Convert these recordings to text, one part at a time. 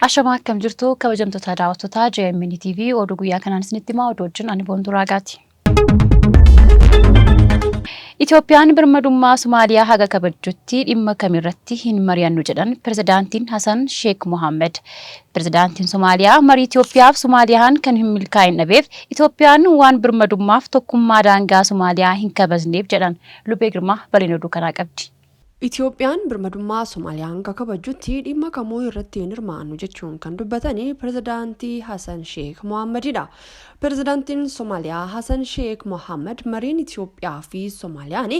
Ashamaa, akkam jirtu kabajamtoota daawwattootaa JMN TV? Oduu guyyaa kanaan isinitti himaa, oduu wajjin ani Boontuu Raagaati. Itoophiyaan birmadummaa Somaaliyaa haga kabajjutti dhimma kamirratti hin mari'annu jedhan Pirezidaantiin Hasan Sheek Mohaammed. Pirezidaantiin Somaaliyaa marii Itoophiyaaf Somaaliyaan kan hin milkaa'in dhabeef Itoophiyaan waan birmadummaaf tokkummaa daangaa Somaaliyaa hin kabajneef jedhan. Lubee Girmaa bal'ina oduu kanaa qabdi. Itoophiyaan birmadummaa Somaaliyaa hanga kabajjutti dhimma kamuu irratti hin hirmaannu jechuun kan dubbatanii Pirezidaantii Hasan Sheek Mohaammadidha. Pirezidaantiin Somaaliyaa Hasan Sheek Mohammad mariin Itoophiyaa fi Somaaliyaan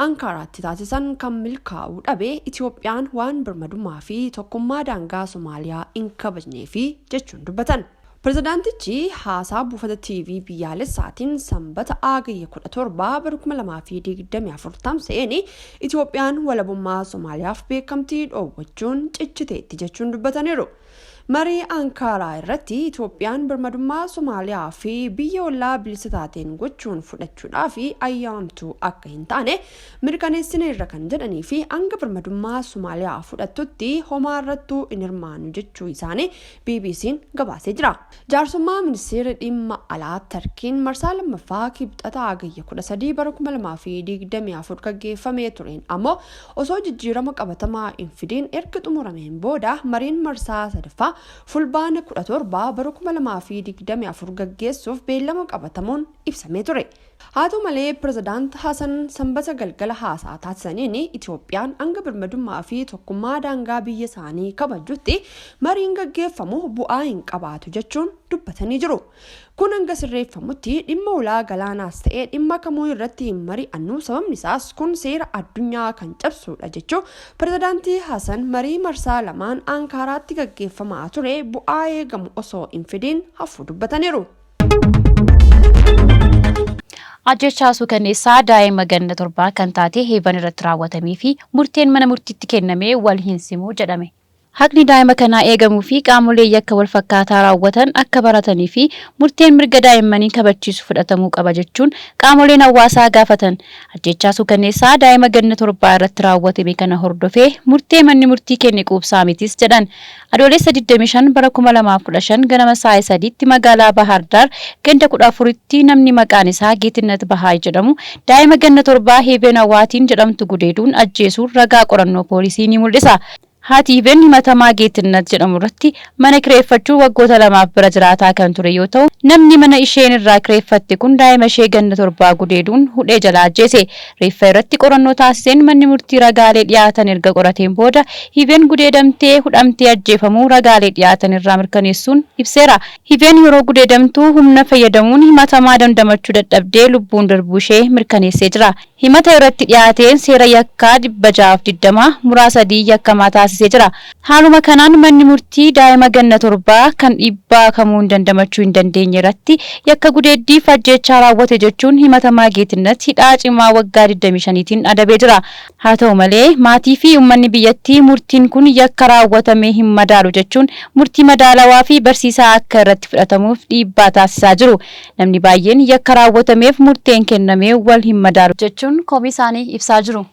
Ankaaraatti taasisan kan milkaa'uu dhabe Itoophiyaan waan birmadummaa fi tokkummaa daangaa Somaaliyaa hin kabajneefi jechuun dubbatan. Pirezidaantichi haasaa buufata TV biyyaalessaatiin Sanbata Hagayya 17 bara 2024 tamsa'een Itoophiyaan walabummaa Somaaliyaaf beekamtii dhoowwachuun cichiteetti jechuun dubbataniiru. Marii Ankaaraa irratti Itoophiyaan birmadummaa Somaaliyaa fi biyya ollaa bilisa taateen gochuun fudhachuudhaaf ayyamamtuu akka hin taane mirkaneessineerra kan jedhanii fi hanga birmadummaa Somaaliyaa fudhattutti homaa irrattuu hin hirmaannu jechuu isaanii BBC'n gabaasee jira. Jaarsummaa ministeera dhimma alaa Tarkiin marsaa lammaffaa Kibxata Hagayya 13 bara 2024 gaggeeffamee tureen ammoo osoo jijjiirama qabatamaa hin fidiin erga xumurameen booda, mariin marsaa sadaffaa Fulbaana 17 bara 2024 gaggeessuuf beellama qabatamuun ibsamee ture. Haa ta'u malee, Pirezidaant Hasan Sanbata galgala haasaa taasisaniin Itoophiyaan hanga birmadummaa fi tokkummaa daangaa biyya isaanii kabajjutti mariin gaggeeffamu bu'aa hin qabaatu jechuun dubbatanii jiru. Kun hanga sirreeffamutti dhimma ulaa galaanaas ta'ee dhimma kamuu irratti hin mari'annu, sababni isaas kun seera addunyaa kan cabsudha jechuun Pirezidaantii Hasan marii marsaa lamaan Ankaaraatti gaggeeffamaa ture bu'aa eegamu osoo hin fidiin hafuu dubbataniiru. Ajjechaa suukanneessaa daa'ima ganna 7 kan taate Heevan irratti raawwatamee fi murteen mana murtiitti kenname wal hin simu jedhame. Haqni daa'ima kanaa eegamuu fi qaamolee yakka wal fakkaataa raawwatan akka baratanii fi murteen mirga daa'immanii kabachiisu fudhatamuu qaba jechuun qaamoleen hawaasaa gaafatan. Ajjeechaa suukanneessaa daa'ima ganna 7 irratti raawwatame kana hordofee murtee manni murtii kenne quubsaa mitis jedhan. Adoolessa 25 bara 2015 ganama saa'ii 3tti magaalaa Bahaar Daar ganda 14tti namni maqaan isaa Geetinnat Bahaay jedhamu daa'ima ganna 7 Heeven Awaatiin jedhamtu gudeeduun ajjeesuun ragaa qorannoo poolisii ni mul'isa. Haati Heeven himatamaa Geetinnat jedhamu irratti mana kireeffachuun waggoota lamaaf bira jiraataa kan ture yoo ta'u, namni mana isheen irraa kireeffatte kun daa'ima ishee ganna 7 gudeeduun hudhee jalaa ajjeese. Reeffa irratti qorannoo taasiseen manni murtii ragaalee dhiyaatan erga qorateen booda Hiven gudeedamtee hudhamtee ajjeefamuu ragaalee dhiyaatan irraa mirkaneessuun ibseera. Hiven yeroo gudeedamtu humna fayyadamuun himatamaa dandamachuu dadhabdee lubbuun darbuu ishee mirkaneessee jira. Himata irratti dhiyaateen seera yakkaa 620 muraa 3 yakkamaa taasisee jira. Haaluma kanaan manni murtii daa'ima ganna 7 kan dhiibbaa kamuun dandamachuu hin dandeenye irratti yakka gudeeddiif ajjeechaa raawwate jechuun himatamaa Geetinnat hidhaa cimaa waggaa 25tiin adabee jira. Haa ta'u malee, maatii fi uummanni biyyattii murtiin kun yakka raawwatame hin madaalu jechuun murtii madaalawaa fi barsiisaa akka irratti fudhatamuuf dhiibbaa taasisaa jiru. Namni baay'een yakka raawwatameef murteen kenname wal hin madaalu jechuun komii isaanii ibsaa jiru.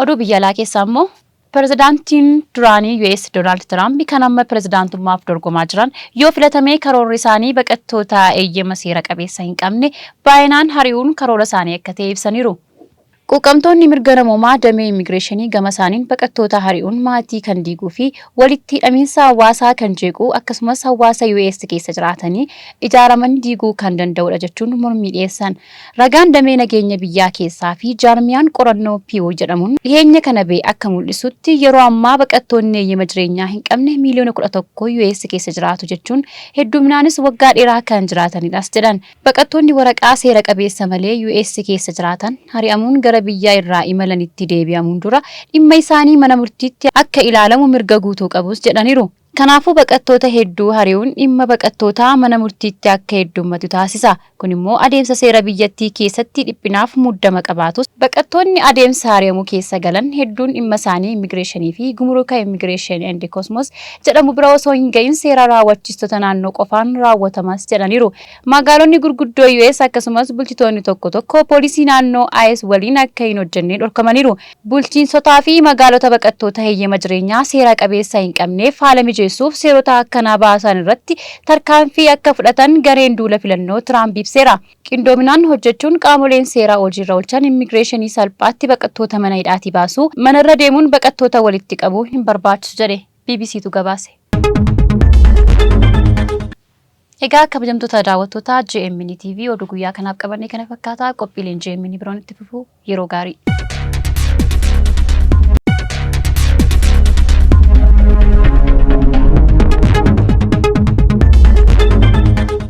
Oduu biyya alaa keessaa immoo, Pirezidaantiin duraanii US Doonaald Tiraamp kan amma pirezidaantummaaf dorgomaa jiran yoo filatame karoorri isaanii baqattoota eeyyama seera qabeessa hin qabne baay'inaan hari'uun karoora isaanii akka ta'e ibsaniiru. Quuqamtoonni mirga namoomaa damee immigireeshinii gama isaaniin baqattoota hari'uun maatii kan diiguu fi walitti hidhamiinsa hawaasaa kan jeequ, akkasumas hawaasa US keessa jiraatanii ijaaraman diiguu kan danda'udha jechuun mormii dhiyeessan. Ragaan damee nageenya biyyaa keessaa fi jaarmiyaan qorannoo Pew jedhamuun dhiheenya kana ba'e akka mul'isutti, yeroo ammaa baqattoonni eeyyama jireenyaa hin qabne miiliyoona 11 US keessa jiraatu jechuun, hedduminaanis waggaa dheeraa kan jiraatanidhas jedhan. Baqattoonni waraqaa seera qabeessa malee US keessa jiraatan hari'amuun gara biyya irraa imalanitti deebi'amuun dura dhimma isaanii mana murtiitti akka ilaalamu mirga guutuu qabus jedhaniiru. Kanaafuu baqattoota hedduu hari'uun dhimma baqattootaa mana murtiitti akka heddummatu taasisa. Kun immoo adeemsa seera biyyattii keessatti dhiphinaaf muddama qabaatus baqattoonni adeemsa hari'amuu keessa galan hedduun dhimma isaanii immigireeshinii fi gumuruka, Immigration and Customs jedhamu bira osoo hin gahin seera raawwachiistota naannoo qofaan raawwatamas jedhaniiru. Magaalonni gurguddoo US akkasumas bulchitoonni tokko tokko poolisii naannoo ICE waliin akka hin hojjenne dhorkamaniiru. Bulchiinsotaa fi magaalota baqattoota heeyyama jireenyaa seera qabeessa hin qabneef haala mijeessuuf seerota akkanaa baasan irratti tarkaanfii akka fudhatan gareen duula filannoo Tiraamp ibseera. Qindoominaan hojjechuun qaamoleen seeraa hojiirra oolchan immigireeshinii salphaatti baqattoota mana hidhaatii baasuu manarra deemuun baqattoota walitti qabuu hin barbaachisu jedhe BBCtu gabaase. Egaa kabajamtoota daawwattoota GMN TV, oduu guyyaa kanaaf qabanne kana fakkaataa. Qophiileen GMN biroon itti fufuu, yeroo gaarii.